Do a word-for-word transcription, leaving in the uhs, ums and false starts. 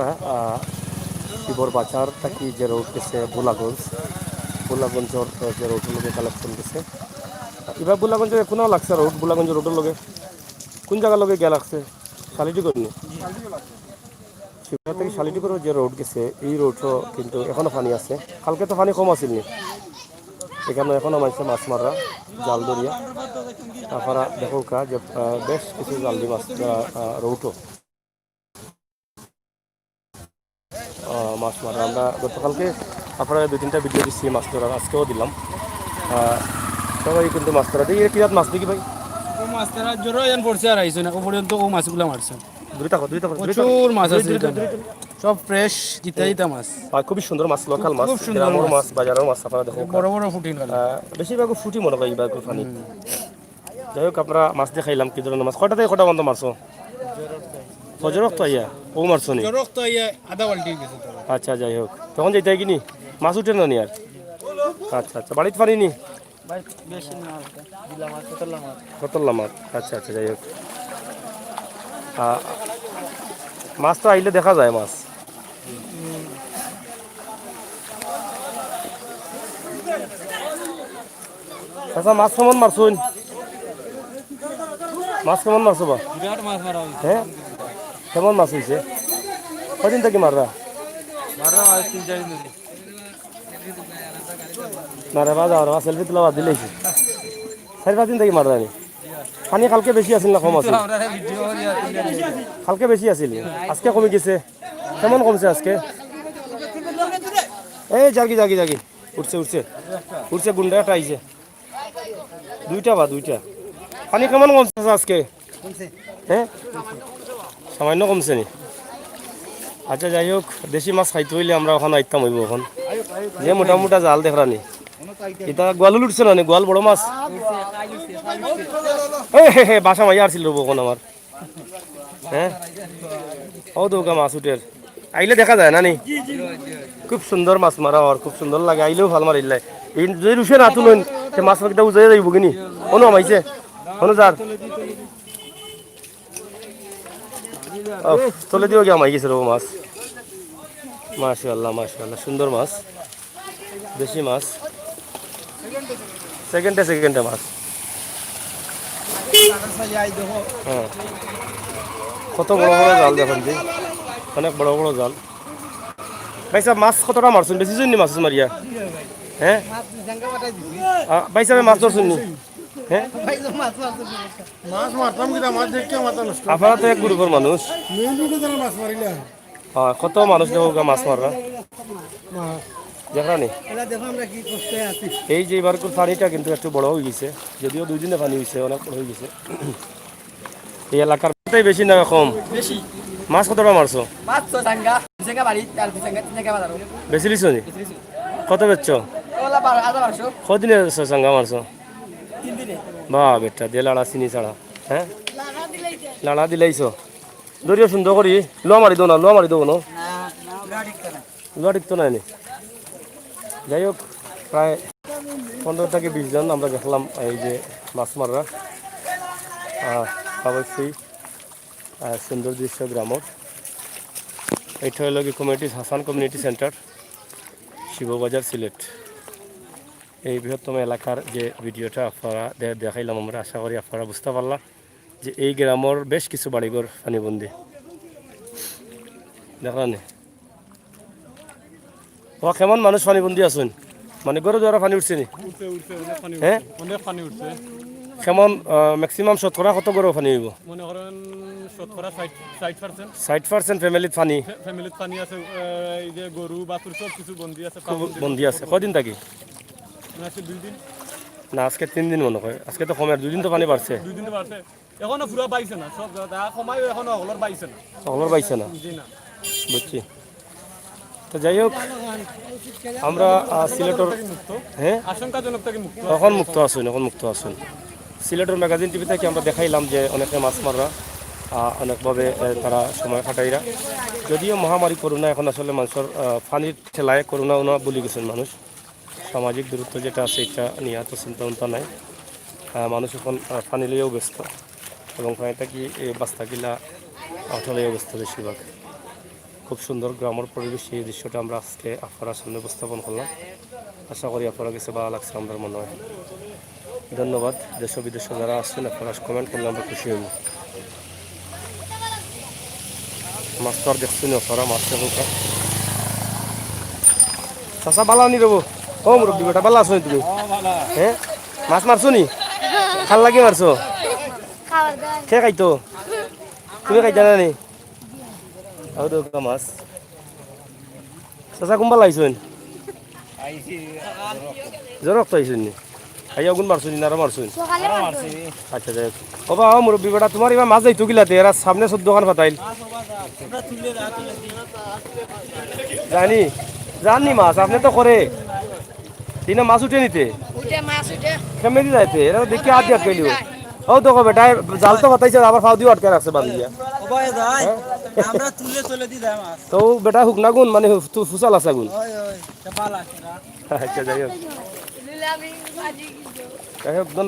আহ, শিবর বাজার থাকি যে রোড গেছে ভোলাগঞ্জ, ভোলাগঞ্জর, আহ, যে রোডর লগে কালেকশন গেছে। এবার ভোলাগঞ্জর এখনো লাগছে রোড, ভোলাগঞ্জ রোডর লগে। কোন জাগার লগে গিয়া লাগছে? শালিটিকর নি? শিববাজার থাকি শালিটিকর যে রোড গেছে, এই রোডও কিন্তু এখনো পানি আছে। কালকে তো পানি কম আছিল নি, এখানো এখনো মানুষে মাছ মাররা, জাল ধরিয়া। আপনারা দেখউক্কা যে, আহ, বেশ কিছু জাল দি মাছ ধরা, আহ, রোডও। আহ, মাছ মারা। আমরা গতকালকে আপনারারে দুই তিনটা ভিডিও দিছি মাছ ধরার, আজকেও দিলাম। আহ, সবাই কিন্তু মাছ ধরা। দেখি, এটা কি জাত মাছ দেখি ভাই? ও মাছ ধরা জোরে এন পড়ছে আর আইছে না, ও পর্যন্ত ও মাছগুলা মারছে। দূরে থাকো, দূরে থাকো, দূরে থাকো। প্রচুর মাছ আছে এখানে। সব ফ্রেশ, জিতা জিতা মাছ। আর খুবই সুন্দর মাছ, লোকাল মাছ, খুব সুন্দর গ্রামের মাছ। মাছ, বাজারের মাছ, আপনারা দেখউক্কা। বড় বড় ফুটি খালি। আহ, বেশিরভাগ ফুটি মনে হয় এবার পানি। যাই হোক, আমরা মাছ দেখাইলাম কি ধরনের মাছ। কয়টা থাকি কয়টা পর্যন্ত মারছো? ফজর অক্ত আইয়া ও মারছো নি? ফজর অক্ত আইয়া আধা বালতি গেছে তো। আচ্ছা, যাই হোক, তখন যাইতায় কি নি? মাছ উঠে না নি আর? আচ্ছা, আচ্ছা, বাড়িত পানি নি? বাড়িত বেশি না, হালকা। দিলা মাছ, কতলা মাছ। কতলা মাছ, আচ্ছা, আচ্ছা, যাই হোক। আহ, মাছ তো আইলে দেখা যায় মাছ। আচ্ছা, মাছ কেমন মারছইন? মাছ কেমন মারছো বা? বিরাট মাছ মারা হইছে। হ্যাঁ? কেমন মাছ হইছে? কয়দিন থাকি মাররা? মারা হয় তিন চার দিন ধরে। না রে বা, যাও রে বা, সেলফি তুলা বাদ দিলাইছি। চাইর পাঁচ দিন থাকি মাররা নি? পানি কালকে বেশি আছিল না কম আছিল? আমরা ভিডিও করি আর তিন চার দিন। কালকে বেশি আছিল, আজকে কমি গেছে। কেমন কমছে আজকে? এই যাগি, যাগি, যাগি। উঠছে, উঠছে। উঠছে, গুন্ডা একটা আইছে। দুইটা বা, দুইটা। পানি কেমন কমছে আজকে? হ্যাঁ? সামান্য কমছে নি? আচ্ছা, যাই হোক, দেশি মাছ খাইতে হইলে আমরা ওখানো আইতাম অইবো এখন। যে মোটা মোটা জাল দেখরা নি। ইটা গোয়াল উঠছে না নি? গোয়াল বড় মাছ? এ, হে, হে, বাসা মাইয়া আসিল রবো এখন আমার। হ্যাঁ? ও তো ওগা মাছ উঠের। আইলে দেখা যায় না নি? খুব সুন্দর মাছ মারা অর, খুব সুন্দর লাগে। আইলেও ফাল মারিলাই। এই যদি রুশে না তুলইন, তে মাছ কিতা উজাইয়া যাইবো গি নি? অনু হামাইছে? অনু যার? উফ, তলেদিও গিয়া হামাই গেছে রে ও মাছ। মাশাআল্লাহ, মাশাআল্লাহ, সুন্দর মাছ। দেশি মাছ। সেকেন্ডে সেকেন্ডে মাছ। হ্যাঁ। কত বড় বড় জাল দেখইন যে। অনেক বড় বড় জাল। ভাই সাহেব, মাছ কতটা মারছইন? বেশি জন্য মাছ মারিয়া? হ্যাঁ? আ, ভাই সাহেব, মাছ ধরছইন নি? হ্যাঁ? মাছ মারতাম কিতা, মাছ দেখে মাথা নষ্ট। আপনারা তো এক গ্রুপর মানুষ। মেইন রোডে যারা মাছ মারিলা। হ্যাঁ, কত মানুষ দেখো গা মাছ মাররা। মাছ। দেখরা নি? এলা দেখো আমরা কি কষ্টে আছি। এই যে এবারকার পানিটা কিন্তু একটু বড় হয়ে গেছে, যদিও দুই দিনে পানি হইছে, অনেক বড় হয়ে গেছে। এই এলাকার মাছটাই বেশি না কম? বেশি। মাছ কতটা মারছো? মাছ তো জাঙ্গা, জাঙ্গা বাড়ি, আর জাঙ্গা, জাঙ্গা বাজারও। বেশি লিছো নি? বেশি লিছো। কত বেচছো? ওলা বারো, আধা বারোশো। কদিনে জাঙ্গা মারছো? তিন দিনে। বাহ, বেটা, দিয়ে লাড়া চিনি ছাড়া, হ্যাঁ? লাড়া দিলাইছো। দরিয়া সুন্দর করি, লোয়া মারি দেও না, লোয়া মারি দেও না। না, না, লোয়া টিকতো না। লোয়া টিকতো না এনে। যাই হোক, প্রায় পনেরো থেকে বিশ জন আমরা দেখলাম এই যে মাছ মাররা। আহ, অবশ্যই, আহ, সুন্দর দৃশ্য গ্রামর। এটা হলো কি কমিউনিটি, হাসান কমিউনিটি সেন্টার, শিববাজার, সিলেট। এই বৃহত্তম এলাকার যে ভিডিওটা আপনারা দে-, দেখাইলাম আমরা, আশা করি আপনারা বুঝতে পারলা যে এই গ্রামর বেশ কিছু বাড়িঘর পানিবন্দি। দেখলা নি? ও, কেমন মানুষ পানিবন্দি আছইন? মানে, ঘরো দুয়ারো পানি উঠছে নি? উঠছে, উঠছে, অনেক পানি হ্যাঁ? উঠছে, অনেক পানি উঠছে। কেমন, আহ, ম্যাক্সিমাম শতকরা কত ঘরো পানি হইব? মনে করেন, শতকরা ষাট, ষাট পার্সেন্ট। ষাট পার্সেন্ট ফ্যামিলিত পানি? ফ্যা-, ফ্যামিলিত পানি আছে, আহ, এই যে গরু, বাছুর সব কিছু বন্দি আছে, খুব পানির বন্দি আছে। কদিন থাকি? না, আজকে দুই দিন। না, আজকে তিন দিন মনে হয়। আজকে তো কমের, দুই দিন তো পানি বাড়ছে। দুই দিন তো বাড়ছে। এখনো পুরা বাইছে না, সব যা কমাইও এখনো হকলর বাইছে না। হকলর বাইছে না? জি না। বুঝছি। তো যাই হোক, আমরা, আহ, সিলেটর, হ্যাঁ? আশঙ্কাজনক থেকে মুক্ত। এখন মুক্ত আছইন, এখন মুক্ত আছইন। সিলেটর ম্যাগাজিন টিভি থেকে আমরা দেখাইলাম যে অনেকে মাছ মাররা, আহ, অনেকভাবে, আহ, তারা সময় কাটাইরা। যদিও মহামারী করোনা এখন আসলে মানুষের, আহ, পানির ঠেলায় করোনা উনা ভুলি গেছেন মানুষ। সামাজিক দূরত্ব যেটা আছে, এটা নিয়ে এত চিন্তা ভাবনা নাই। আহ, মানুষ এখন, আহ, পানি লইয়াও ব্যস্ত এবং পানি থাকি এই বাস্তা কিলা আঠা লইয়াও ব্যস্ত বেশিরভাগ। খুব সুন্দর গ্রামের পরিবেশ, এই দৃশ্যটা আমরা আজকে আপনারা সামনে উপস্থাপন করলাম। আশা করি আপনারা কাছে ভালো লাগছে আমাদের মনে হয়। ধন্যবাদ। দেশ ও বিদেশে যারা আছেন, আপনারা কমেন্ট করলে আমরা খুশি হইব। মাছ তো আর দেখছি না, আপনারা মাছ দেখুন। চাচা, বালা নি রবো? ও মুরব্বী বেটা, বালা আছো নি তুমি? হ্যাঁ, মাছ মারছো নি? খাল লাগি মারছো? কে খাইতো? তুমি খাইতা না নি? আও দেখো মাছ। চাচা, কুম্বা লাইছইন? জোর রক্ত আইছইন নি? আইয়া অগুন মারছইন নি, নারা মারছইন? আচ্ছা, যাই হোক। ও বা, ও মুরব্বী বেটা, তোমার ইবা মাছ যাইতো গিলাতে, এরা সামনে চোদ্দ খান ফাতাইল। জানি, জানি মাছ, আপনি তো করে। তিনে মাছ উঠে নিতে। উঠে, মাছ উঠে। কেমনে দি যাইতে? এরা দেখি আট দিয়া কেলিও। ও দেখো বেটা, জাল তো ফাতাইছে, আবার ফাও দিয়ে আটকে রাখছে বান্ধিয়া। ও ভাই, যাই। আমরা তুলে চলে দি যায় মাছ। তো বেটা হুক না গুন, মানে ফু-, ফুসাল আছে গুন। ওই, ওই, তা বালা আছে না। আচ্ছা, যাই হোক। যাই হোক, ধন্যবাদ।